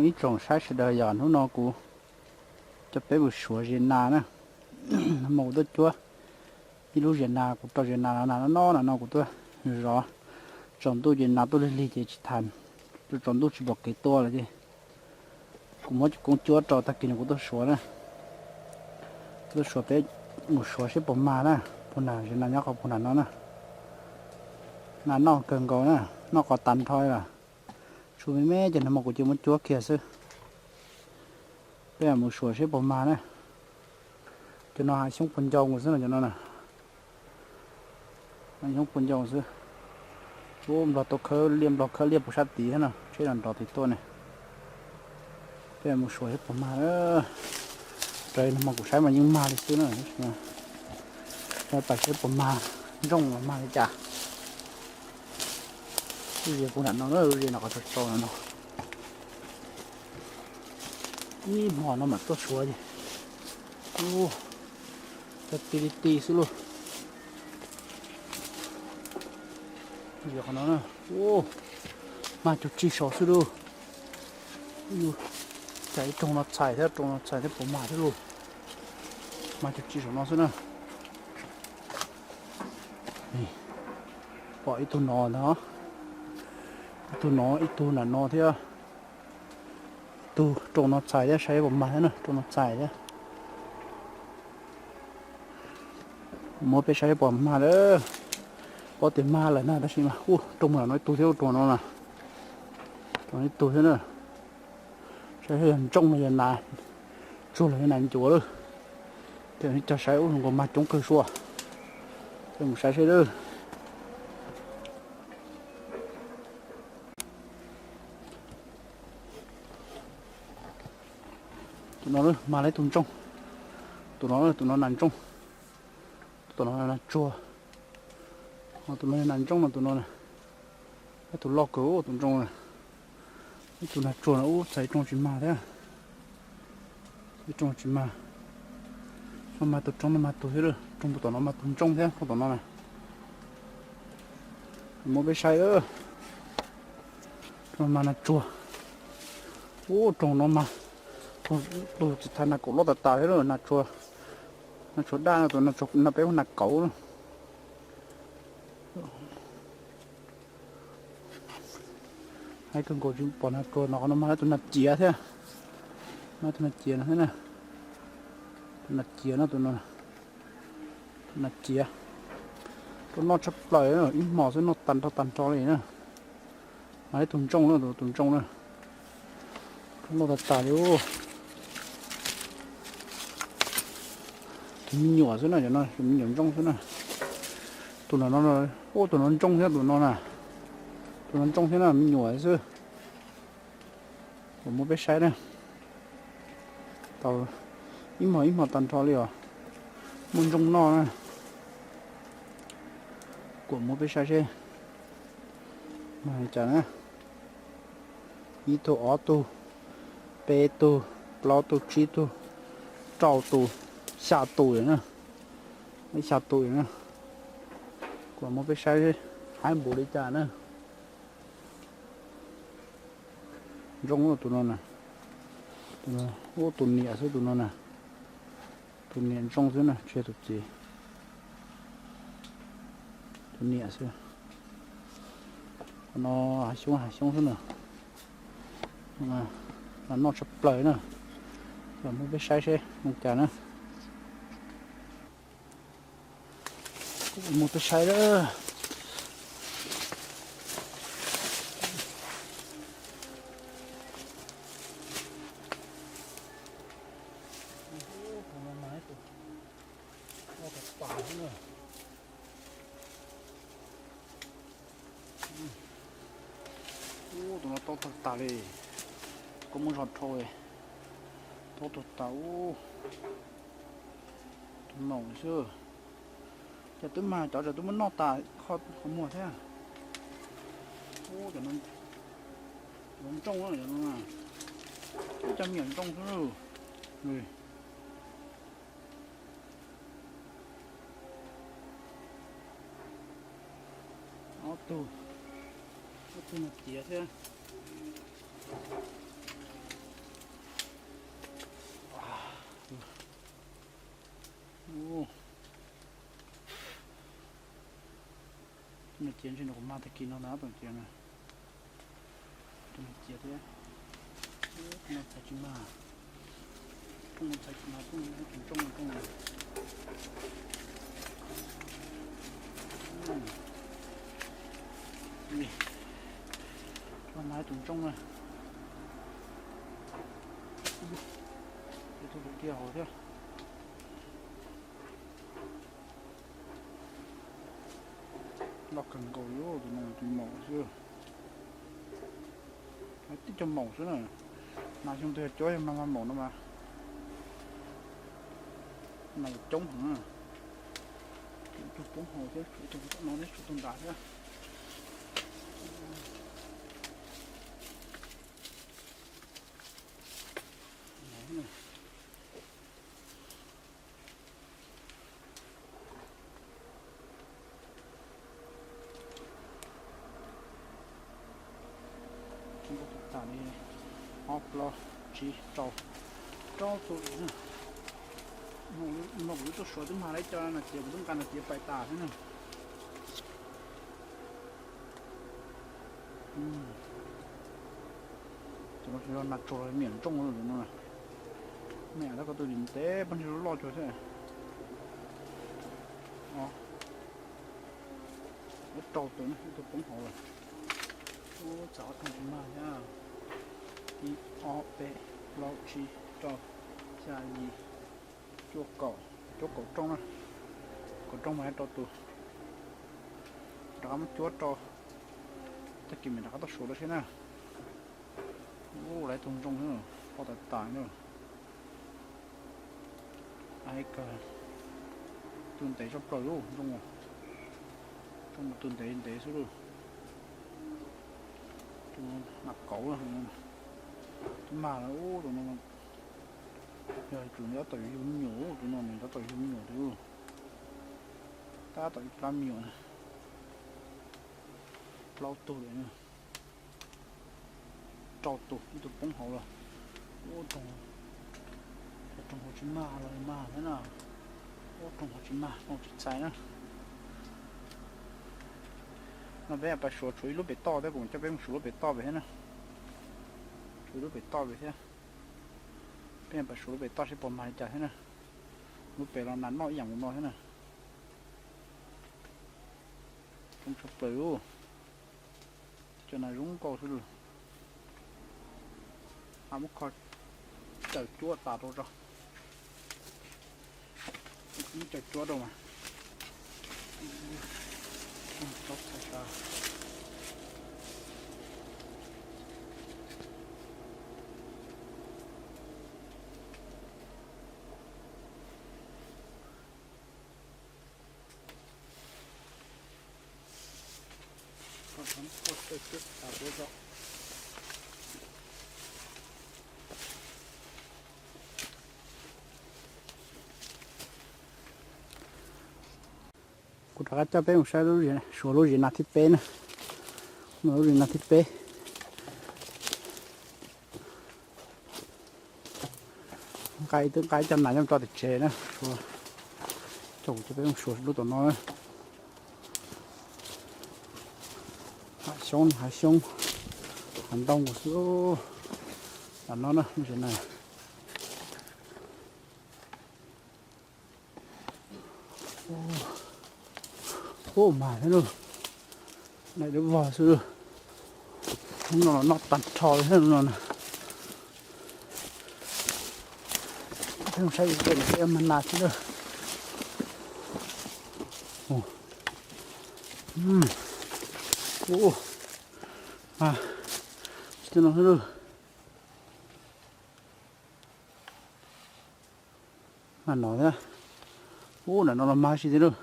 Ib tsoom saib sawv daws, yog hnub no kuv coj peb mus suav zes nas na. Hnub no kuv tuaj cuab ib lub zes nas, kuv rau zes nas no na, no no no kuv tuaj zov. Tsaus ntuj ces nas tuaj lig lig ces tsis tas, tsaus ntuj tsis pom kev tuaj lawm ces kuv muab cov koob cuab rau, tag kis no kuv tuaj suav na. Tuaj suav, peb mus suav seb puas mag na, puas nag, zes nas nyob qhov puas nag no na. Nas noj kawg nkaus na, noj qos tas nrho lawm. Tshuav me me ces nag hmo kuv cia muab cuab kiag xwb. Peb mus suav seb puas mag na. Cov no hav xyoob puas ncau xwb no, cov no na. Hav xyoob puas ncau xwb. Ub, nplog tau khawb liaj, nplog khawb liaj puag sab tid thiab no, tsheb los nrov tid tuaj ne. Peb mus suav seb puas mag. Raws nag hmo kuv saib mas yeej mag li xwb na. Pais saib puas mag, ntsooj los mag li cas. Lub zes kuv nram no, lub zes no qhov tsaus tsaus no. Ib hmo no mam tuaj suav ces, ub, cov ti li ti xwb lauj. Qhov no, ub, mag cuag tsig saud xwb lauj. Cas ib rooj no txhais thiab, rooj no txhais thiab puas mag thiab lauj. Mag cuag tsig saum no xwb na. Pom ib tug no ntag, ib tug no, ib tug nram no thiab. Ib tug rooj no txhais thiab, saib puas mag thiab na, rooj no txhais thiab. Muab peb saib puas mag lawm. Paub tias mag lawm na, tab sis mas ub, rooj no ib tug thiab, rooj no na, rooj no ib tug thiab na. Saib yog ntsooj los yog nas tsuag los yog nas ncuav lawm. Ces cog saib ub, zoo nkaus mag coob kawg sua. Peb mus saib seb lawm. Tus no mag li tus ntsooj. Tus no, tus no nas ntsooj. Tus no nas tsuag. Tus no nas ntsooj no, tus no na. Ib tug loj kawg tus ntsooj na. Ib tug nas tsuag no ub, txhais ib rooj tsis mag thiab. Ib rooj tsis mag. Mas mag tus rooj no, mag tus thiab, rooj tom no mas tus ntsooj thiab, rooj tom no na. Muab peb saib, rooj mag nas tsuag. Ub, rooj no mas tus tsis txhais nas kaum loj tas tas thiab, nas tsuag daj no, tus no peb hu nas kaum. Haib kawg nkaus tsis pom nas tsuag no, qhov no mag tus nas ciav thiab. Mag tus nas ciav no thiab na. Tus nas ciav no, tus no, tus nas ciav. Tuaj noj tshaj plaws, ib hmos xwb noj tag nrho tag nrho li na. Mag ib tug ntsooj na, tus ntsooj na. Tuaj noj tag tas li. Tus me nyuam xwb na, cov no tus me nyuam ntsooj xwb na. Tus no, ub, tus no ntsooj thiab tus no na. Tus no ntsooj thiab na, me nyuam xwb. Kuv muab peb saib na. Tau ib hmos ib hmos tag nrho li os. Muaj ntsooj noj na. Kuv muab peb saib seb mag li cas na. Ib tug, ob tug, peb tug, plaub tug, tsib tug, rau tus, xya tus na. Ib xya tus na. Kuv muab peb saib haib npaum li cas na. Ntsooj tus no na. Tus no, ub, tus niam xwb tus no na. Tus niam ntsooj xwb na, tsis yog tus txiv. Tus niam xwb. Qhov no hav xyoob hav xyoob xwb na. Noj tshaj plaws na. Los muab peb saib seb zoo cas na. Kuv muab peb saib lawm. Ub, tus no tob tag tas li. Koj muab zog dhau li. Tob tag tas ub. Tus maum xwb. Ces twb mag cov, cov twb muab noj tas qhov muag thiab. Ub, cov no ntsooj, cov no, ub, cov me nyuam ntsooj xwb. Ob tug, ob tug nas ciav thiab. Tus no ciav ntshe nws kuv mag tag kis no ntag, tus no ciav na. Tus no ciav thiab. Tus no txhais tsis mag. Rooj no txhais tsis mag, rooj no tus ntsooj no rooj no. Mag tus ntsooj na. Tus tus kiag hauv thiab. Loj kawg nkaus li, tus no tus maum xwb. Tib co maum xwb na. Mas xyoo twg yog cuab yog mag mag maum no mas. Mas coob heev. Tshuav ib tug poob hauv thiab, tshuav ib tug tom no thiab, tshuav tus nrad thiab. Tsis npaum tus tas li, ob plaub tsib rau, rau tus li na. No kuv twb tuaj suav twb mag lawm, cov no ces kuv twb nqa no ces pais tas xwb na. Tus no tsis yog nas tsuag los me nyuam ntsooj no. Me nyuam tab koj tus lim ntev pab ntshe loj loj cuag thiab. Ib rau tus na, ib tug poob hauv lawm. Ub, txav ob rooj tsis mag thiab. Ib, ob, peb, plaub, tsib, rau, xya, yim, cuaj, kaum, cuaj kaum rooj na. Kaum rooj mas rau tus. Rov qab muab cuab rau, tag kis mam rov qab tuaj suav dua seb na. Ub, lawv tus ntsooj xwb, poj tas tas na. Ai kawg, tus ntev tshaj plaws lauj, ntsooj, ntsooj mas tus ntev ntev xwb lauj. Tus nas kauv, tus mag lawm ub, tus no yog tus nyob tom yug me nyuam, tus no nws nyob tom yug me nyuam, tab tom ib plab me nyuam na. Plaub tug lawm na. Rau tus, ib tug poob hauv lawm. Ub, rooj hauv tsis mag los mag thiab na. Ub, rooj hauv tsis mag, rooj tsis txhais na. No peb pais suav tshuav ib lub pem toj thiab, kuv coj peb mus suav lub pem toj pem thiab na. Tshuav ib lub pem toj pem thiab. Peb pais suav lub pem toj seb puas mag li cas thiab na. Lub pem los nas noj ib yam mus no thiab na. Coob tshaj plaws lauj. Cov nas zoo nkauj xwb lauj. Muab kho caws cuab tas rau tso. Muab caws cuab rau mas. Kuv rov qab coj peb mus saib lub, suav lub zim nas thib peb na. Lub zim nas thib peb. Nqa ib, twb nqa ib co nas coj tso tim tsev na, suav, coj kuv coj peb mus suav lub tom no na. Hav xyoob, hav xyoob, hav ntoo xwb. Tam no na, lub zim nas. Ub, mag thiab lauj. Daim dub vog xwb lauj. Hnub no los noj tag nrho li thiab no na. Peb saib pem no peb mag nas thiab lauj. Ub, mag tsis tau no xwb lauj. Mag no thiab. Ub, nram no los mag tsis thiab lauj.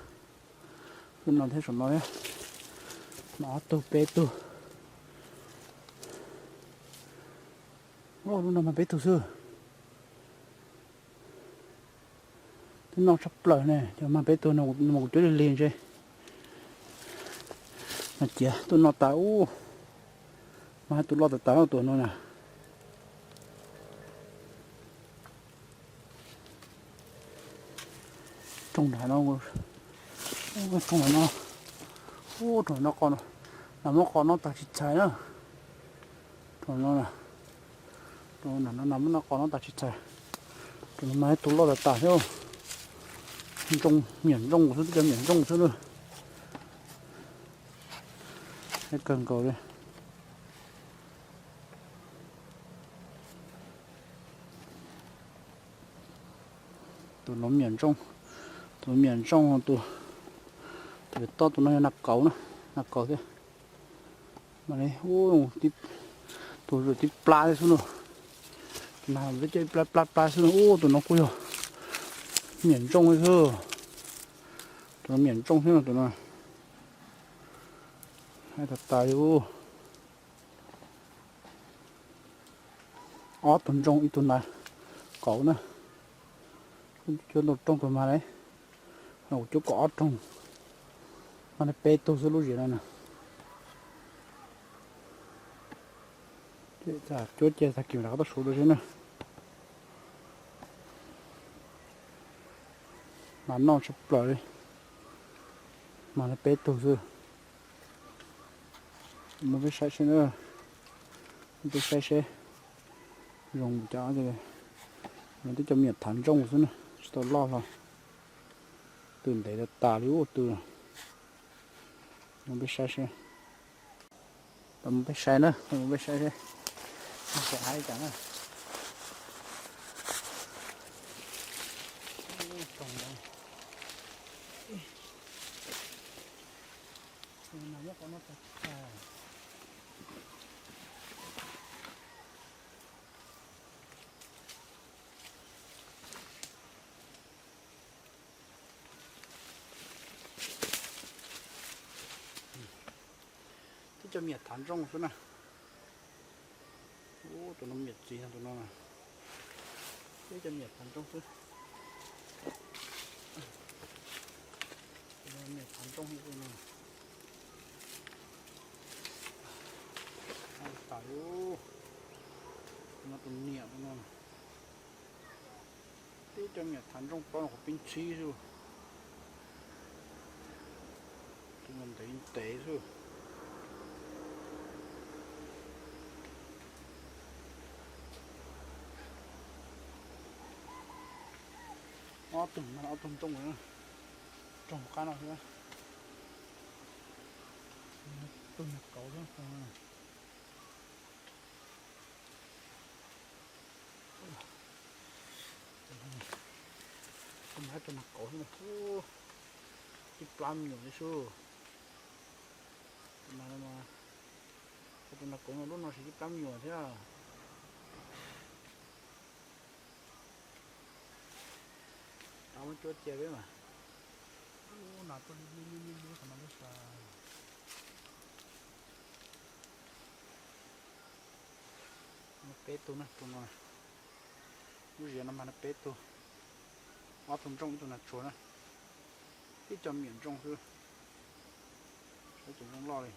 Lub no thiab saum no thiab. Mag ob tug peb tug. Ub, lub no mag peb tug xwb. Twb noj tshaj plaws ne, cov mag peb tug no mas kuv cuab lig lig ntshe. No ciav tuaj noj tas ub. Mag tus loj tas tas tus no na. Rooj nram no, rooj nram no, ub, rooj nram no qos, nram no qos no tas tsis txhais na. Rooj no, rooj nram no, nram no qos no tas tsis txhais. Rooj no mas ib tug loj tas tas thiab. Ntsooj, miam ntsooj xwb, twb cov miam ntsooj xwb na. Ib kawg nkaus li. Tus no miam ntsooj, tus miam ntsooj, tus, tus tob tus no yog nas kauv na, nas kauv thiab. Mas li, ub, tus tib plab thiab xwb no. Tus nas twb coj ib plab plab plab xwb no, ub, tus no kuj yog miam ntsooj thiab xwb. Tus no miam ntsooj thiab no, tus no. Hais tas tas li ub. Ob tug ntsooj ib tug nas kauv na. Cuab ntau rooj kawg mas li. Kuv cuab kaum ob rooj, mas li peb tug xwb lub zia no na. Cuab cia tag kis rov qab tuaj suav dua seb na. Mas noj tshaj plaws li. Mas li peb tug xwb. Mus peb saib seb na. Mus peb saib seb zoo cov, no twb cov miam thav ntsooj xwb na, tsis tau loj hlo. Tw ntev tas tas li ub tw. Mus peb saib seb. Mus peb saib na, mus peb saib seb. Mus saib hais cas na. Twb cov miam thav ntsooj xwb na. Ub, tus no miam txiv no, tus no. Twb cov miam thav ntsooj xwb. Tus no miam thav ntsooj xwb no. Tas li, tus no tus niam tus no. Twb cov miam thav ntsooj plaub no qhov pib ntxhib xwb. Tus no ntev ntev xwb. Ob tug, ob tug ntsooj, raug qab no thiab. Tus nas kauv thiab. Tus nas kauv thiab, ib plab me nyuam li xwb. Tus nas kauv no lub no siv ib plab me nyuam thiab. Rov muab cuab cia peb mas. Ub, nas tuaj li li li li li qhov no lub xas. Peb tug na, tus no, lub zia no mas peb tug, ob tug ntsooj ib tug nas tsuag na. Tib co miam ntsooj xwb, saib tus ntsooj loj li.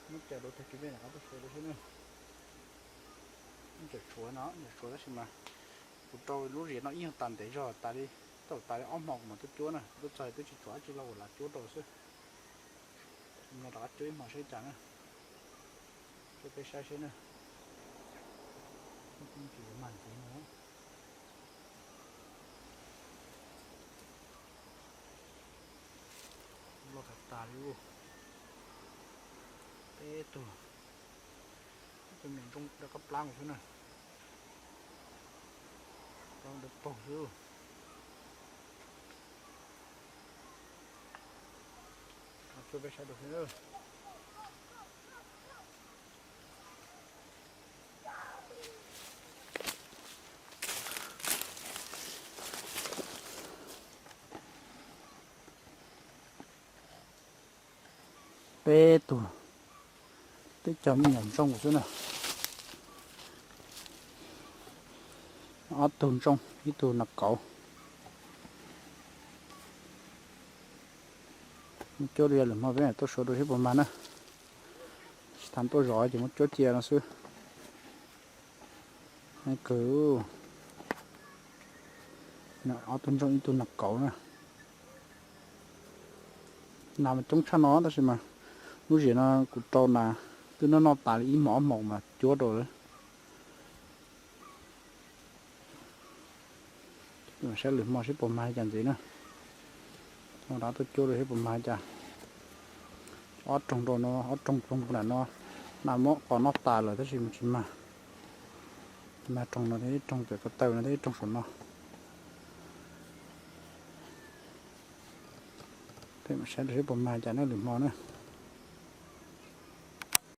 Muab cais dua tag kis peb rov qab tuaj suav dua seb na. Muab cais tshuav no, cais tshuav tab sis mas kuv rau lub zia no ib nyuag tas ntev zog tas li, tau tas li ob hmo kuv mam tuaj cuab na, kuv tuaj txog twb tsis tshuav dab tsi los kuv lam cuab rau xwb. No rov qab cuab ib hmo saib cas na. Cuab peb saib seb na. Tsis mag ntxiv no. Loj tas tas li ub. Peb tug, tus miam ntsooj rov qab plab mus xwb na. Plab mus dawb paug xwb. Cuab peb saib dua xwb. Peb tug, twb cov me nyuam ntsooj xwb na. Ob tug ntsooj ib tug nas kauv. Muab cuab li lwm hmo peb mam tuaj suav dua seb puas mag na. Tsis tas tuaj zov ces muab cuab cia no xwb. Kawg. Ob tug ntsooj ib tug nas kauv na. Nas mas coob tshaj no tab sis mas lub ziam no kuv rau nas twb noj noj tas li ib hmos ob hmos mas cuab rau lawm. Saib lwm hmo seb puas mag cas ntxiv na. Rov tuaj cuab rau seb puas mag cas. Ob roog rau no, ob roog roog nram no, nas muab qos noj tas lawm tab sis mas tsis mag. Mag roog no thiab ib roog pem ko taw no thiab ib roog saum no. Saib rau seb puas mag cas na lwm hmo na.